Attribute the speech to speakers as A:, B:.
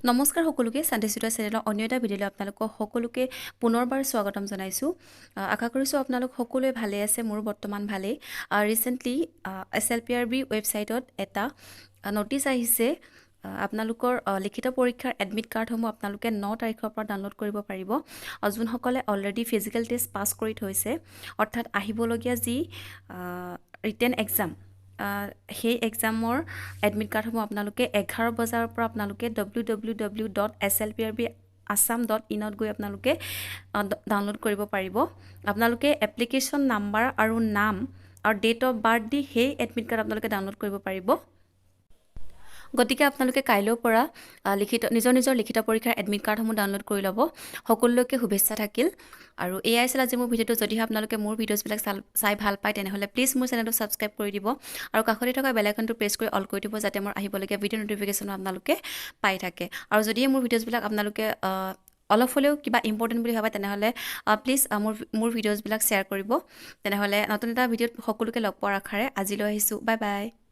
A: নমস্কাৰ সকলোকে, শান্তি চুটা চেনেলৰ অন্য এটা ভিডিঅ'লৈ আপোনালোকক সকলোকে পুনৰবাৰ স্বাগতম জনাইছোঁ। আশা কৰিছোঁ আপোনালোক সকলোৱে ভালে আছে। মোৰো বৰ্তমান ভালেই। ৰিচেণ্টলি এছএলপিআৰবি ৱেবছাইটত এটা ন'টিচ আহিছে। আপোনালোকৰ লিখিত পৰীক্ষাৰ এডমিট কাৰ্ডসমূহ আপোনালোকে 9 তাৰিখৰ পৰা ডাউনলোড কৰিব পাৰিব। যোনসকলে অলৰেডি ফিজিকেল টেষ্ট পাছ কৰি থৈছে, অৰ্থাৎ আহিবলগীয়া যি ৰিটেন এক্সাম, সেই এক্সামৰ এডমিট কাৰ্ডসমূহ আপোনালোকে 11 বজাৰ পৰা আপোনালোকে www.slprbassam.inত গৈ আপোনালোকে ডাউনলোড কৰিব পাৰিব। আপোনালোকে এপ্লিকেশ্যন নাম্বাৰ আৰু নাম আৰু ডেট অফ বাৰ্থ দি সেই এডমিট কাৰ্ড আপোনালোকে ডাউনলোড কৰিব পাৰিব। গতিকে আপোনালোকে কাইলৈৰ পৰা নিজৰ নিজৰ লিখিত পৰীক্ষাৰ এডমিট কাৰ্ডসমূহ ডাউনলোড কৰি ল'ব। সকলোলৈকে শুভেচ্ছা থাকিল। আৰু এয়াই আছিল আজি মোৰ ভিডিঅ'টো। যদিহে আপোনালোকে মোৰ ভিডিঅ'ছবিলাক চাই ভাল পায়, তেনেহ'লে প্লিজ মোৰ চেনেলটো ছাবস্ক্ৰাইব কৰি দিব আৰু কাষতে থকা বেল আইকনটো প্ৰেছ কৰি অল কৰি দিব, যাতে মোৰ আহিবলগীয়া ভিডিঅ' ন'টিফিকেশ্যনো আপোনালোকে পাই থাকে। আৰু যদিহে মোৰ ভিডিঅ'ছবিলাক আপোনালোকে অলপ হ'লেও কিবা ইম্পৰ্টেণ্ট বুলি ভাবে, তেনেহ'লে প্লিজ মোৰ ভিডিঅ'ছবিলাক শ্বেয়াৰ কৰিব। তেনেহ'লে নতুন এটা ভিডিঅ'ত সকলোকে লগ পোৱাৰ আশাৰে আজিলৈ আহিছোঁ। Bye bye.